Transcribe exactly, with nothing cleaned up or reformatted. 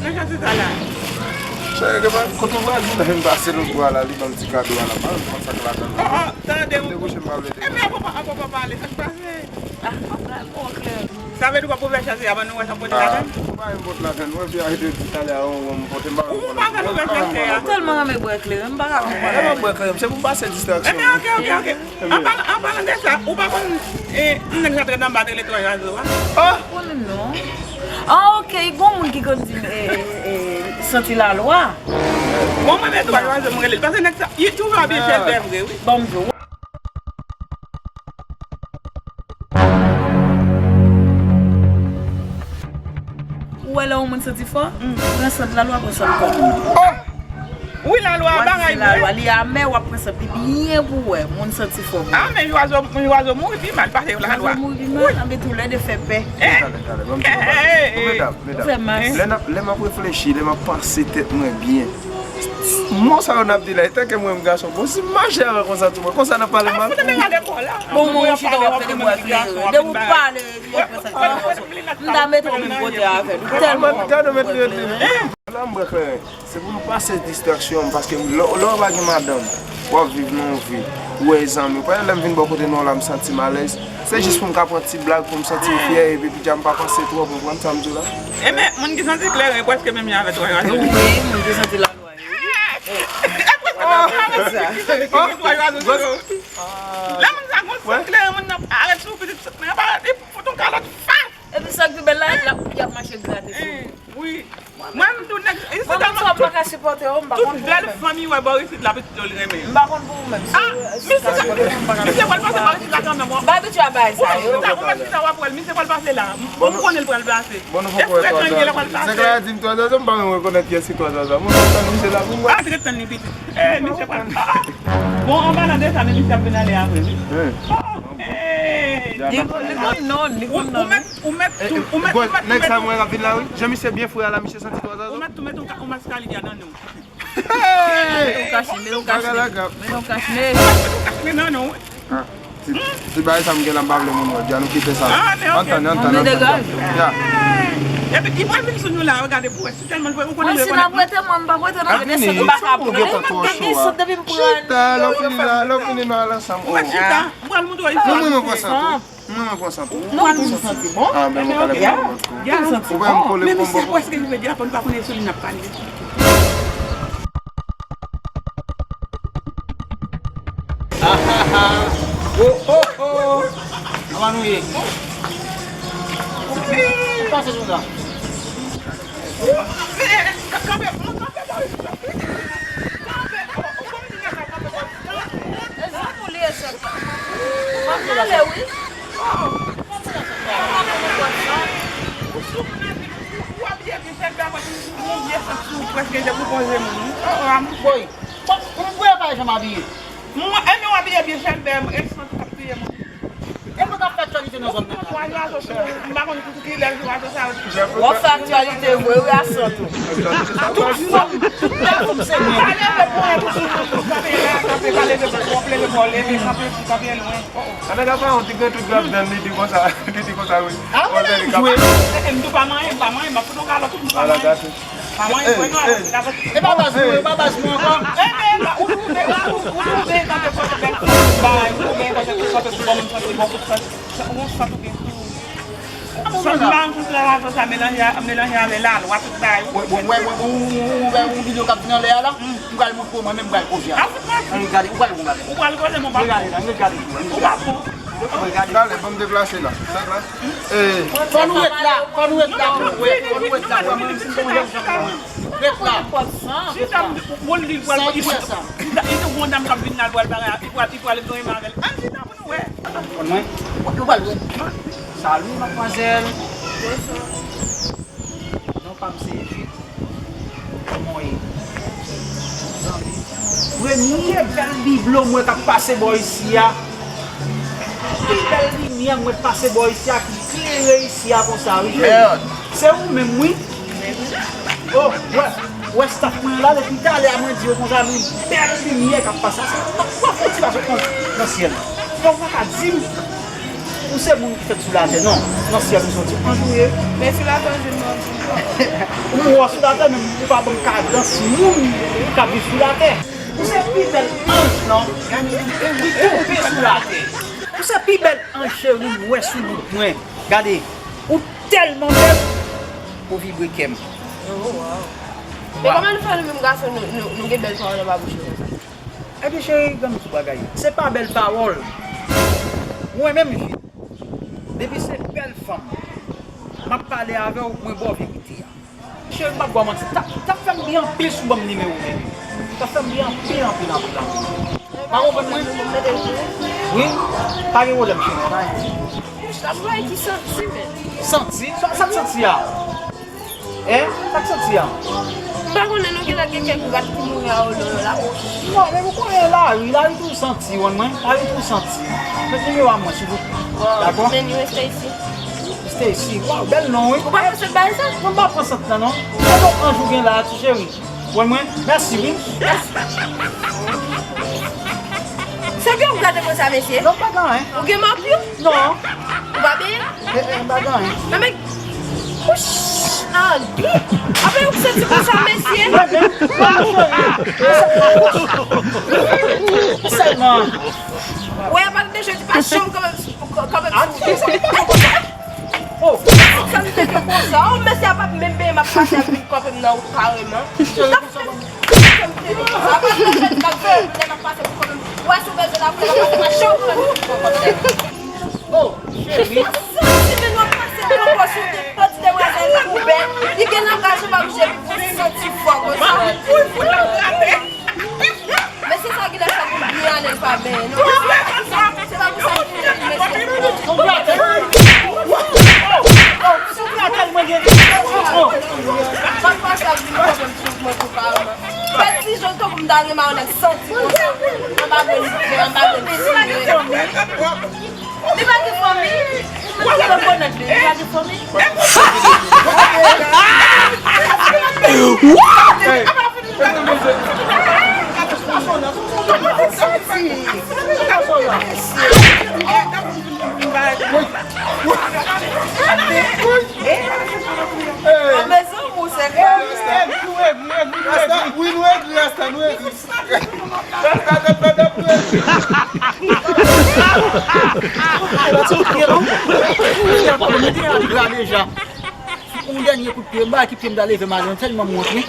Nan jan se sa la. Chè, gen pa, kote w pral di la, m pase lòt bò a la, li ban m ti kado a la, pa m pran sa k ladan l. Oh, oh, tande m. Debouche m pa vle te. Epi an papa, an papa pale, sa k pase? Ah, papa, bon, klè. Sa vle di w p ap ouvè chase a, ban nou wè sa w pote ladan l? Ah, m pa menm pote ladan l, mwen vle arete di talè a, yon wonm pote, m pa menm konnen. Ou pa ka ouvè chase a. M tèlman renmen bwè kleren, m pa ka konprann. Lè m ap bwè kleren, se pou m pase distraksyon. Epi, ok, ok, ok. An palan, an palan de sa, ou pa konn, eh, nèg sa t ret anba te rele Twa Zwazo a? Oh! Konnen non. Ah, ok, gon moun ki konn di m, eh, eh, eh, santi lalwa. Bon, mwen, men Twa Zwazo, m rele l. Paske nèg sa, li toujou abiye chèlbè vre, wi. Bon, m di w. Ou wè lè yon moun santi fò, pran sant lalwa, pran sant kòk. Oh! Wi, lalwa, bagay vre. Lalwa, li amè, w ap pran sant li byen pou wè, moun santi fò. Ah, men zwazo, zwazo mouri pi mal pase lalwa. Zwazo mouri pi mal, anben toulède fè pè. Eh, talè, talè, ban m di nou bagay. Bon, medam, medam, lè n ap, lè m ap reflechi, lè m ap panse tèt mwen byen, mo sa yo n ap di la, etanke mwen menm gason, bon, si m mache avè konsa sou mwen, konsa n ap pale mal. Bon, mwen chita w ap pede bwè kleren. Depi w pale, li ap pran sa ki nan gason. M ta mete w menm kote avè l. Ou tèlman. Gade w mèt rete. La m bwè kleren. Se pou nou pase distraksyon, paske lè, lè w pa gen madanm, w ap viv nan yon vi, ou wè zanmi w. Pandan lè m vin bò kote nou an la, m santi m alèz. Se jis pou m ka pran ti blag, pou m santi m fyè, epi pita m pa panse twòp, ou konprann sa m di w la? Ebyen, moun ki santi kleren, prèske menm jan avè Twa Zwazo. Wi, moun ki santi lalwa yo. Lè moun sa gon sant kleren, moun nan arete sou pitit sant mwen, li fout yon kalòt fas. Epi sa k pi bèl la, l ap, y ap mache grate sou li. Wi. Mwen, m tou nèg, isit tèlman tout bèl fanmi wè bò isit la, pitit yo li renmen. M pa konn pou ou menm. Ah, misye pral pase bò isit la kanmenm, wi. M pa abitye a bagay sa yo. Ou mèt chita, ou mèt chita, w ap wè l, misye pral pase la. Bon, m konnen l pral pase. Bon, nou poko wè Twa Zwazo. Nèg la di m Twa Zwazo, m pa menm rekonèt kiyès ki Twa Zwazo. Mwen pa tann misye la pou mwen. Pa t ret tann li pitit. Eh, misye pral. Ah, ah. Bon, an palan de sa, men misye ap vin ale a vre, wi. Oh, oh. Eh. Li, li konn non, li konn non. Ou mèt, ou mèt, ou mèt, ou mèt, ou mèt. Nèg sa mwen ap vin la, wi. Jan misye byen fre a la, misye santi Twa Zwazo. Ou mèt, ou mèt yon ka, yon maskara nan non. Hey! Mete yon kache, mete yon kache. Bagay la grav. Mete yon kache. Ou mèt yon kache nan non, wi. Ah, ti, ti bagay sa m gen la, m pa vle moun wè. Dja nou kite sa. Ah, men ok. Antann, antann, antann. Ya. Epi, li pral vin sou nou la, gade pou wè si tèlman l vre, ou konnen. Mwen si n ap rete, mwen, m p ap rete nan. Ap vini, ou gentan twò cho a. Chita, lè w fini la, lè w fini nou al ansanm. Ou mèt chita, m pral montre w istwa. Mwen, mwen pran sant tou. Mwen, mwen pran sant tou. Non, ou toujou santi bon. Ah, men mwen pral pran lòt kou. Ou wè m kole pou m. Men misye prèske rive dyapo, nou pa konnen sou li n ap pale. Ah, ah, ah. Oh, oh, oh. Kòman nou ye? Pase sou la. Kanpe, kanpe, kanpe. Kanpe. Ou konn ki nèg la kanpe bò isit la? E zanmi w li ye sòt la. M ap ale wi. Ou sou moun anpil, ou, ou abiye byen, sèl bagay ou, ou vye sant sou ou, prèske te pou poze moun wi. Oh, oh, a mouche. Woy, bon, pou mwen pa janm abiye. Mwen, e men w abiye byen, sèl bèm, e sant k ap touye moun. E mwen k ap fè aktyalite nan zòn nan. Twa Zwazo sou ou, m pa konn pou ki lè zwazo sa yo. W ap fè aktyalite vre wi a sant ou. Tout fanm, tout bèl fanm se mwen. Pa leve pou wè tout moun, tout kanpe la, kanpe, pa leve pou w ap leve pou w leve, kanpe pou kanpe lwen. Oh, oh. Ann gade yon ti grenn tout grenn dan li di konsa, li di konsa wi. A mwen menm jwe. E, e, m tou pa manyen, m pa manyen, m ap fout yon kalòt, m pa manyen. Pa manyen, mwen non, avèk la vòt. E pa baz mwen, e pa baz mwen ankò. E, e, e, ou, ou, ou, ou, ou, ou, ou, kanpe kote bèl fanm bay, ou, ou, kanpe, kanpe pou bon moun santi bon, pou santi, ou, ou santi byen tou. Sòt m pa konn si lalwa sa melanje, melanje avè lalwa, tout bagay. Bon, bon, wè, wè, ou, ou, ou, ou, ou, yon videyo k ap vin anlè a la, m pral montre w mwen menm, m pral koze avè w. Ann gade, ou pral wè yon bagay. Ou pral koze, mon papa. Gade la, ann gade. Ou pa bon. Gade, ban m deplase la. Fò nou ret la, fò nou ret la pou nou wè, fò nou ret la pou mwen, menm si m se yon jèn fanm mwen. Ret la. Chita, m, bon, li pral, li, li te gon dam k ap vin la, l pral bagay, li pral, li pral renmen avè l. Ann chita pou nou wè. Konn mwen? Ou pral wè. Salut, mademoiselle. Non pa m se Jude. Kòman w ye? Zanmi. Premye bèl biblo m wè k ap pase bò isi a. Pi bèl limyè m wè pase bò isi a ki klere isi a konsa wi. Mèd. Se ou menm wi. Oh, wè, wè staff mwen la depi talè a mwen di yo konsa wi. Bèl limyè k ap pase a. Se w ap fè ti pa sot nan, nan syèl. Fò w pa ka di m. Ou se moun ki fèt sou latè, non. Nan syèl ou soti. Anj ou ye. Men sou latè, ou jwenn mwen anpil. Ou wè sou latè, men ou pa ban m kadans moun k ap viv sou latè. Ou se pi bèl anj, non. Kanpe sou latè. Ou se pi bèl anj cheri m wè sou bout mwen. Gade, ou tèlman bèl, ou vibre kè m. Oh, wow. Men kòman nou fè nou menm gason, nou, nou, nou gen bèl pawòl anba bouch nou konsa? Ebyen cheri, gade m ti bagay. Se pa bèl pawòl. Mwen menm, Jid, depi se bèl fanm m ap pale avè w, mwen ba w verite a. Cheri, m p ap ba w manti. T ap, t ap fè m byen anpil si w ban m nimewo w, bebe. T ap fè m byen anpil, anpil, anpil, anpil. Pa konprann mwen? Wi, pa gen pwoblèm, cheri. Pa gen pwoblèm. Sa m wè ki santi, men. Santi? Sa, sa k santi a? Hein? Sa k santi a? M pa konnen non, genlè gen kèk rat ki mouri a ololo la. Non, men ou konnen lari, lari toujou santi, ou konn mwen? Lari toujou santi. Met nimewo a mwen, silvouplè. Dakò? Men nimewo Stacy. Stacy, waw, bèl non, wi. Ou pa pran sant bagay sa? Non, m pa pran sant lan, non. Se bon anj ou gen la, ti cheri. Ou konn mwen? Mèsi, wi. Se gen w gade konsa, mesye? Non, pa gen anyen. Ou gen mòpyo? Non. Ou pa benyen? Eh, eh, m pa gen anyen. Nan men, wouch, angi. Apre ou santi konsa, mesye? Sèlman. Wè, pa de jodi, pa chanm kanmenm, kanmenm sou. Oh. Sa m te di konsa, oh, mesye a p ap menm benyen, m ap pase ak li kanpe m nan wout kareman. Sa pa fè jodi m ap fè, m ap pase pou kanpe m. Wè, si w bezwen la, pou w pase, pa chanm kanpe m. Oh, cheri. Sa santi, men w ap pase kanpe sou de pòt de wazèn pou bèl. Li gen langaj, w ap jwe pou santi fò konsa. Mesye sa genlè fè pou byen ale l pa benyen non. Se pa pou sa ki fè mesye. Sa k pase ak li, mwen konprann sou mwen tou kareman. Fè ti jan tankou m ta gen mayonèz santi konsa. Anba grenn, anba grenn. Li pa gen fanmi. Mwen te rekonèt li. Li pa gen fanmi. Wi, nou egri, Rasta, nou egri. Yon dènye kout pye, m ba ki pye m ta leve m ale, tèlman m wont, wi.